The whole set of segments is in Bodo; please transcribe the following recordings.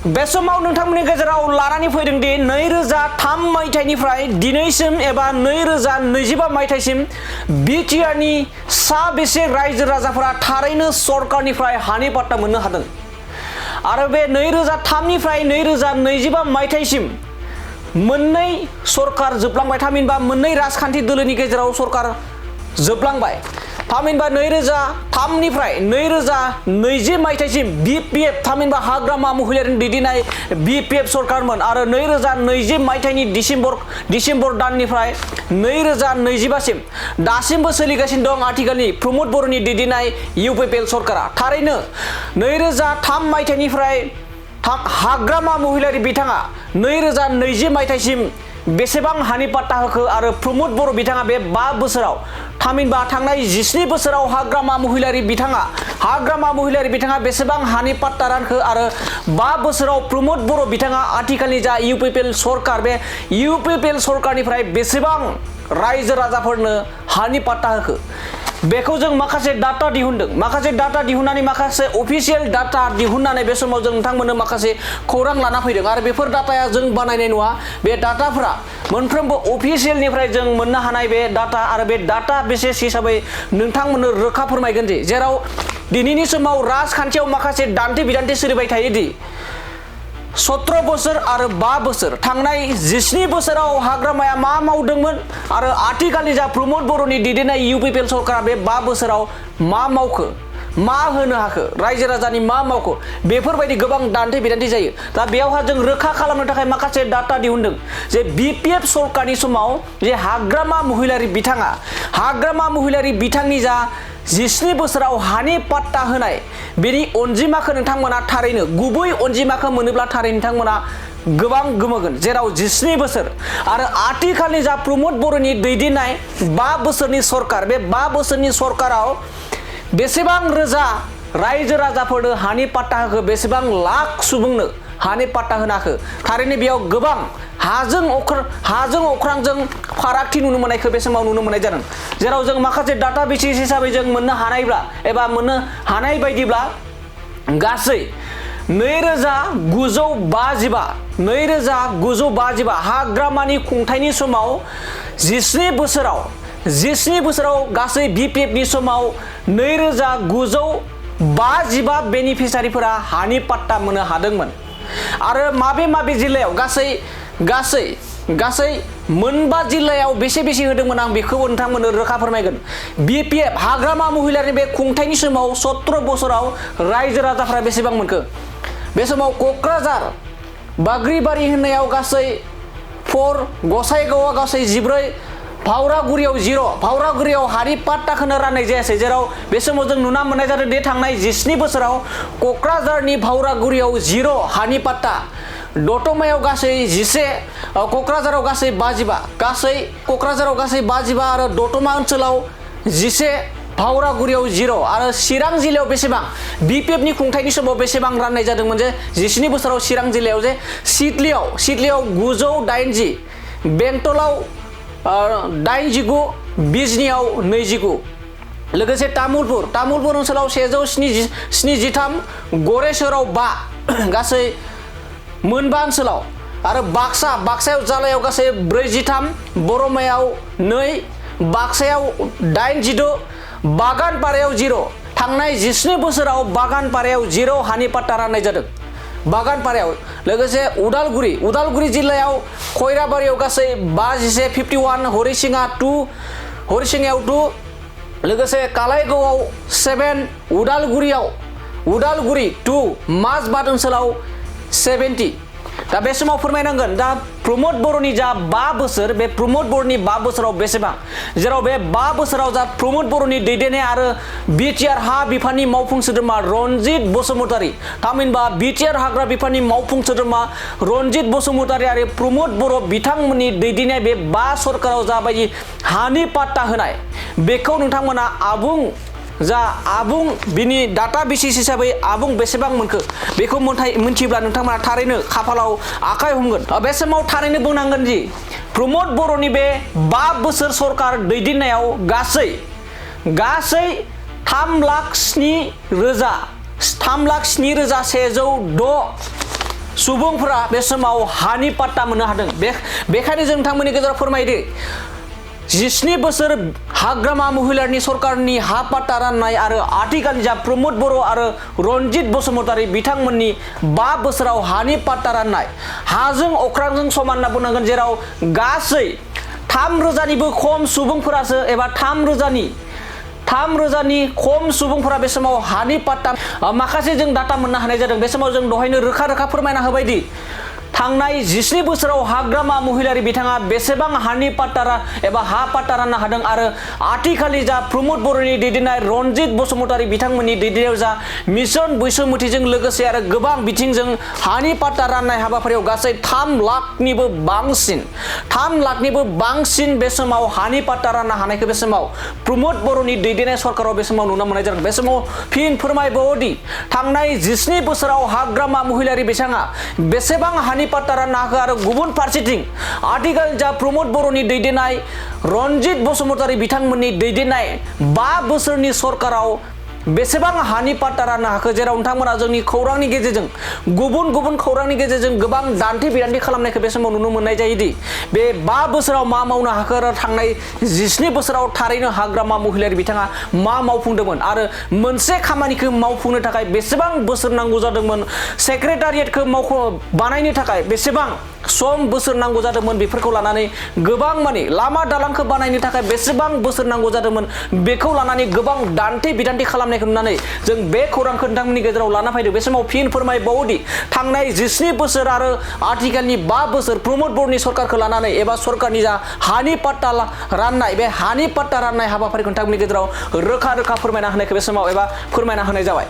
बे समाव नोंथांमोननि गेजेराव लानानै फैदों दि 2003 मायथाइनिफ्राय दिनैसिम एबा 2025 मायथाइसिम बिटिआरनि साबेसे रायजो राजाफोरा थारैनो सरकारनिफ्राय हानि पाट्टा मोननो हादों आरो बे 2003 निफ्राय 2025 मायथाइसिम मोननै सरकार जोबलांबाय थामहिनबा मोननै राजखान्थि दोलोनि गेजेराव सरकार जोबलांबाय थामहिनबा 2003 निफ्राय 2020 मायथाइसिम बिपिएफ थामहिनबा हाग्रामा महिलारिनि दैदेननाय बिपिएफ सरकारमोन आरो 2020 मायथाइनि डिसेम्बर दाननिफ्राय 2025 सिम दासिमबो सोलिगासिनो दं आथिखालनि प्रमोद बर'नि दैदेननाय इउपिपिएल सरकारा थारैनो 2003 मायथाइनिफ्राय हाग्रामा महिलारि बिथाङा 2020 मायथाइसिम बेसेबां हानि पाट्टा होखो आरो प्रमोद बर' बिथाङा बे 5 बोसोराव थामहिनबा थांनाय 17 बोसोराव हाग्रामा महिलारि बिथाङा बेसेबां हानि पाट्टा रानखो आरो 5 बोसोराव प्रमोद बर' बिथाङा आथिखालनि जा इउपिपिएल सरकार बे इउपिपिएल सरकारनिफ्राय बेसेबां रायजो राजाफोरनो हानि पाट्टा होखो बेखौ जों माखासे डाटा दिहुननानै माखासे अफिशियेल डाटा दिहुननानै बे समाव जों नोंथांमोननो माखासे खौरां लाना फैदों आरो बेफोर डाटाया जों बानायनाय नङा बे डाटाफोरा मोनफ्रोमबो अफिशियेलनिफ्राय जों मोननो हानाय बे डाटा आरो बे डाटा बेसिस हिसाबै नोंथांमोननो रोखा फोरमायगोन दि जेराव दिनैनि समाव राजखान्थियाव माखासे दान्थे बिदान्थे सोलिबाय थायोदि 17 बोसोर आरो 5 बोसोर थांनाय 17 बोसोराव हाग्रामाया मा मावदोंमोन आरो आथिखालनि जा प्रमोद बर'नि दैदेननाय इउपिपिएल सरकारा बे 5 बोसोराव मा मावखो मा होनो हाखो रायजो राजानि मा मावखो बेफोरबायदि गोबां दान्थे बिदान्थे जायो दा बेयावहा जों रोखा खालामनो थाखाय माखासे डाटा दिहुनदों जे बिपिएफ सरकारनि समाव जे हाग्रामा महिलारि बिथांनि जा 17 बोसोराव हानि पाट्टा होनाय बेनि अनजिमाखौ नोंथांमोना थारैनो गुबै अनजिमाखौ मोनोब्ला थारैनो नोंथांमोना गोबां गोमोगोन जेराव 17 बोसोर आरो आथिखालनि जा प्रमोद बर'नि दैदेननाय 5 बोसोरनि सरकार बे 5 बोसोरनि सरकाराव बेसेबां रोजा रायजो राजाफोरनो हानि पाट्टा होखो बेसेबां लाख सुबुंनो हानि पाट्टा होनाखो थारैनो बेयाव गोबां हाजों अख्रांजों फारागथि नुनो मोननायखौ बे समाव नुनो मोननाय जादों जेराव जों माखासे डाटा बेसिस हिसाबै जों मोननो हानाय बायदिब्ला गासै 2955 हाग्रामानि खुंथायनि समाव 17 बोसोराव गासै बिपिएफनि समाव 2955 बेनिफिसारिफोरा हानि पाट्टा मोननो हादोंमोन आरो माबे जिल्लायाव गासै मोनबा जिल्लायाव बेसे होदोंमोन आं बेखौबो नोंथांमोननो रोखा फोरमायगोन बिपिएफ हाग्रामा महिलारिनि बे खुंथायनि समाव 17 बोसोराव रायजो राजाफोरा बेसेबां मोनखो बे समाव क'क्राझार बाग्रिबारि होननायाव गासै 4 गसाइगावआ गासै 14 भावरागुरियाव 0 भावरागुरियाव हानि पाट्टाखौनो राननाय जायासै जेराव बे समाव जों नुना मोननाय जादों दि थांनाय 17 बोसोराव क'क्राझारनि भावरागुरियाव 0 हानि पाट्टा दतमायाव गासै 11 क'क्राझाराव गासै 55 आरो दतमा ओनसोलाव 11 भावरागुरियाव 0 आरो चिरां जिल्लायाव बेसेबां बिपिएफनि खुंथायनि समाव बेसेबां राननाय जादोंमोन जे 17 बोसोराव चिरां जिल्लायाव जे सिडलियाव 980 बेंटलाव 89 बिजनियाव 29 लोगोसे तामुलपुर ओनसोलाव 173 गरेस्वराव 5 गासै मोनबा ओनसोलाव आरो बाक्सायाव जालायाव गासै 43 बरमायाव 2 बाक्सायाव 86 बागानपारायाव 0 थांनाय 17 बोसोराव बागानपारायाव 0 हानि पाट्टा राननाय जादों बागानपारायाव लोगोसे उदालगुरि जिल्लायाव खैराबारियाव गासै 51 हरिसिङायाव 2 लोगोसे कालाइगावआव 7 उदालगुरि 2 माजबाद ओनसोलाव 70 दा बे समाव फोरमायनांगोन दा प्रमोद बर'नि जा 5 बोसोर बे प्रमोद बर'नि 5 बोसोराव बेसेबां जेराव बे 5 बोसोराव जा प्रमोद बर'नि दैदेननाय आरो बिटिआर हा बिफाननि मावफुं सोद्रोमा रनजित बसुमतारी थामहिनबा बिटिआर हाग्रा बिफाननि मावफुं सोद्रोमा रनजित बसुमतारी आरो प्रमोद बर' बिथांमोननि दैदेननाय बे 5 सरकाराव जाबायदि हानि पाट्टा होनाय बेखौ नोंथांमोना आबुं बिनि डाटा बेसिस हिसाबै आबुं बेसेबां मोनखो बेखौ मोनथिब्ला नोंथांमोना थारैनो खाफालाव आखाइ हमगोन बे समाव थारैनो बुंनांगोन दि प्रमोद बर'नि बे 5 बोसोर सरकार दैदेननायाव गासै 3,07,106 सुबुंफोरा बे समाव हानि पाट्टा मोननो हादों। बेखायनो जों नोंथांमोननि गेजेराव फोरमायदो 17 बोसोर हाग्रामा महिलारिनि सरकारनि हा पाट्टा राननाय आरो आथिखालनि जा प्रमोद बर' आरो रनजित बसुमतारी बिथांमोननि 5 बोसोराव हानि पाट्टा राननाय हाजों अख्रांजों समान होनना बुंनांगोन, जेराव गासै 3,000निबो खम सुबुंफोरासो एबा 3,000नि खम सुबुंफोरा बे समाव हानि पाट्टा माखासे जों डाटा मोननो हानाय जादों। बे समाव जों दहायनो रोखा फोरमायना होबायदि थांनाय 17 बोसोराव हाग्रामा महिलारि बिथाङा बेसेबां हानि पाट्टा एबा हा पाट्टा राननो हादों आरो आथिखालनि जा प्रमोद बर'नि दैदेननाय रनजित बसुमतारी बिथांमोननि दैदेननायाव जा मिशन बैसोमुथिजों लोगोसे आरो गोबां बिथिंजों हानि पाट्टा राननाय हाबाफारियाव गासै 3 लाखनिबो बांसिन बे समाव हानि पाट्टा राननो हानायखौ बे समाव प्रमोद बर'नि दैदेननाय सरकाराव बे समाव नुनो मोननाय जादों। बे समाव फिन फोरमायबावोदि थांनाय 17 बोसोराव हाग्रामा महिलारि बिथाङा बेसेबां हानि पाट्टा राननो हाखो आरो गुबुन फारसेथिं आथिखाल जा प्रमोद बर'नि दैदेननाय रनजित बसुमतारी बिथांमोननि दैदेननाय 5 बोसोरनि सरकाराव बेसेबां हानि पाट्टा राननो हाखो, जेराव नोंथांमोना जोंनि खौरांनि गेजेरजों गुबुन खौरांनि गेजेरजों गोबां दान्थे बिदान्थे खालामनायखौ बे समाव नुनो मोननाय जायोदि बे 5 बोसोराव मा मावनो हाखो आरो थांनाय 17 बोसोराव थारैनो हाग्रामा महिलारि बिथाङा मा मावफुंदोंमोन आरो मोनसे खामानिखौ मावफुंनो थाखाय बेसेबां बोसोर नांगौ जादोंमोन, सेक्रेटारियेटखौ बानायनो थाखाय बेसेबां सम बोसोर नांगौ जादोंमोन, बेफोरखौ लानानै गोबां माने लामा दालांखौ बानायनो थाखाय बेसेबां बोसोर नांगौ जादोंमोन, बेखौ लानानै गोबां दान्थे बिदान्थे खालामनायखौ नुनानै जों बे खौरांखौ नोंथांमोननि गेजेराव लाना फैदों। बे समाव फिन फोरमायबावोदि थांनाय 17 बोसोर आरो आथिखालनि 5 बोसोर प्रमोद बर'नि सरकारखौ लानानै एबा सरकारनि जा हानि पाट्टा राननाय बे हानि पाट्टा राननाय हाबाफारिखौ नोंथांमोननि गेजेराव रोखा फोरमायना होनायखौ बे समाव एबा फोरमायना होनाय जाबाय।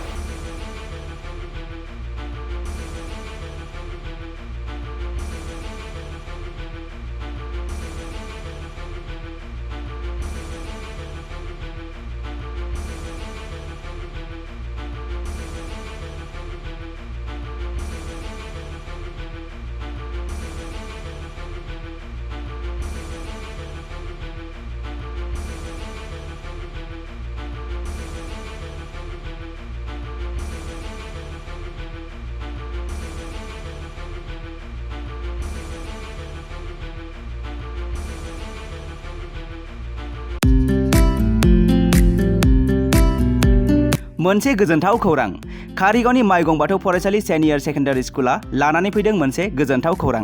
मोनसे गोजोनथाव खौरां। कारिगावनि माइगं बाथौ फरायसालि सिनियर सेकेन्डारि स्कुला लानानै फैदों मोनसे गोजोनथाव खौरां।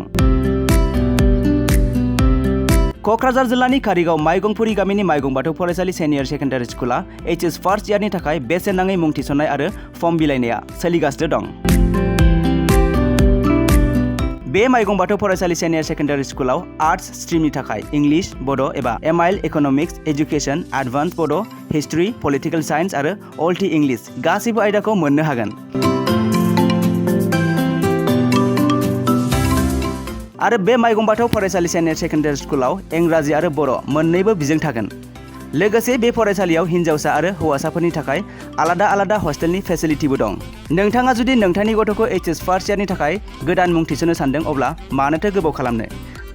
क'क्राझार जिल्लानि कारिगाव माइगंफुरि गामिनि माइगं बाथौ फरायसालि सिनियर सेकेन्डारि स्कुला HS फार्स्ट इयारनि थाखाय बेसेन नाङै मुं थिसननाय आरो फर्म बिलाइनाया सोलिगासिनो दं। बे माइगं बाथौ फरायसालि सिनियर सेकेन्डारि स्कुलाव आर्ट्स स्ट्रिमनि थाखाय इंलिश, बड' एबा MIL इक'नमिक्स, एजुकेसन, एडभान्स बड', हिस्ट्रि, पलिटिकेल साइन्स आरो अल्टि इंलिश गासैबो आयदाखौ मोननो हागोन। आरो बे माइगं बाथौ फरायसालि सिनियर सेकेन्डारि स्कुलाव इंराजि आरो बर' मोन्नैबो बिजों थागोन। लोगोसे बे फरायसालियाव हिन्जावसा आरो हौवासाफोरनि थाखाय आलादा हस्टेलनि फेसिलिटिबो दं। नोंथाङा जुदि नोंथांनि गथ'खौ HS फार्स्ट इयारनि थाखाय गोदान मुं थिसननो सानदों अब्ला मानोथो गोबाव खालामनो,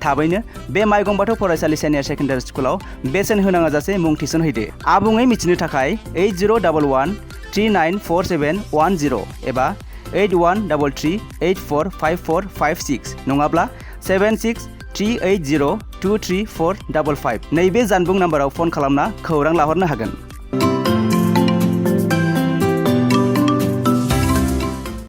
थाबैनो बे माइगं बाथौ फरायसालि सिनियर सेकेन्डारि स्कुलाव बेसेन होनाङा जासे मुं थिसनहैदो। आबुङै मिथिनो थाखाय 8011394710 एबा 8133845456 नङाब्ला 7638023455 नैबे जानबुं नाम्बाराव फन खालामना खौरां लाहरनो हागोन।